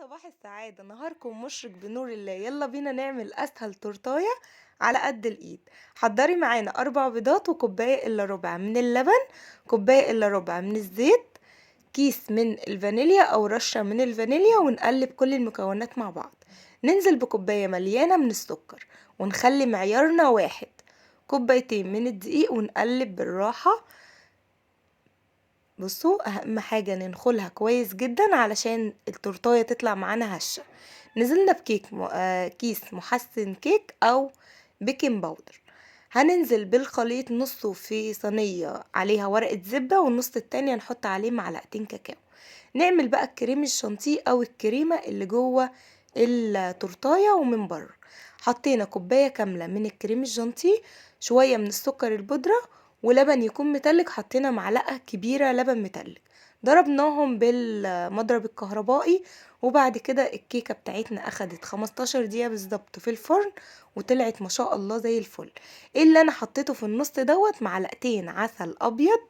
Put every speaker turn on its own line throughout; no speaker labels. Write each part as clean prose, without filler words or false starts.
صباح السعادة، نهاركم مشرق بنور الله. يلا بينا نعمل أسهل تورتاية على قد الإيد. حضري معانا 4 بيضات وكوباية إلا ربع من اللبن، كوباية إلا ربع من الزيت، كيس من الفانيليا أو رشة من الفانيليا، ونقلب كل المكونات مع بعض. ننزل بكوباية مليانة من السكر ونخلي معيارنا 1، كوبايتين من الدقيق، ونقلب بالراحة. بصوا أهم حاجة ننخلها كويس جدا علشان التورتاية تطلع معانا هشة. نزلنا بكيك كيس محسن كيك أو baking powder. هننزل بالخليط نصه في صينية عليها ورقة زبدة، والنص التاني هنحط عليه معلقتين كاكاو. نعمل بقى الكريم الشانتيه أو الكريمة اللي جوه التورتاية. ومن بره حطينا كوباية كاملة من الكريم الشانتيه، شوية من السكر البودرة، ولبن يكون متلج، حطينا معلقة كبيرة لبن متلج، ضربناهم بالمضرب الكهربائي. وبعد كده الكيكة بتاعتنا اخدت 15 دقيقة بالظبط في الفرن، وطلعت ما شاء الله زي الفل. ايه اللي انا حطيته في النص دوت؟ معلقتين عسل ابيض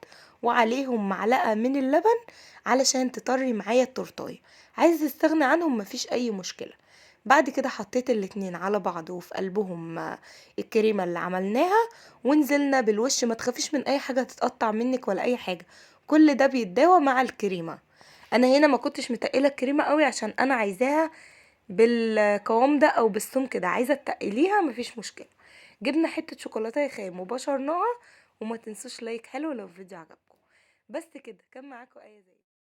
وعليهم معلقة من اللبن علشان تطري معايا التورتاية. عايز تستغنى عنهم مفيش اي مشكلة. بعد كده حطيت الاتنين على بعض وفي قلبهم الكريمة اللي عملناها، ونزلنا بالوش. ما تخافيش من اي حاجة تتقطع منك ولا اي حاجة، كل ده بيتداوى مع الكريمة. انا هنا ما كنتش متقلة الكريمة قوي عشان انا عايزاها بالقوام ده او بالسمك ده، عايزة تقليها مفيش مشكلة. جبنا حتة شوكولاتة خام وبشرناها. وما تنسوش like حلو لو الفيديو عجبكم. بس كده، كان معاكم آية زايد.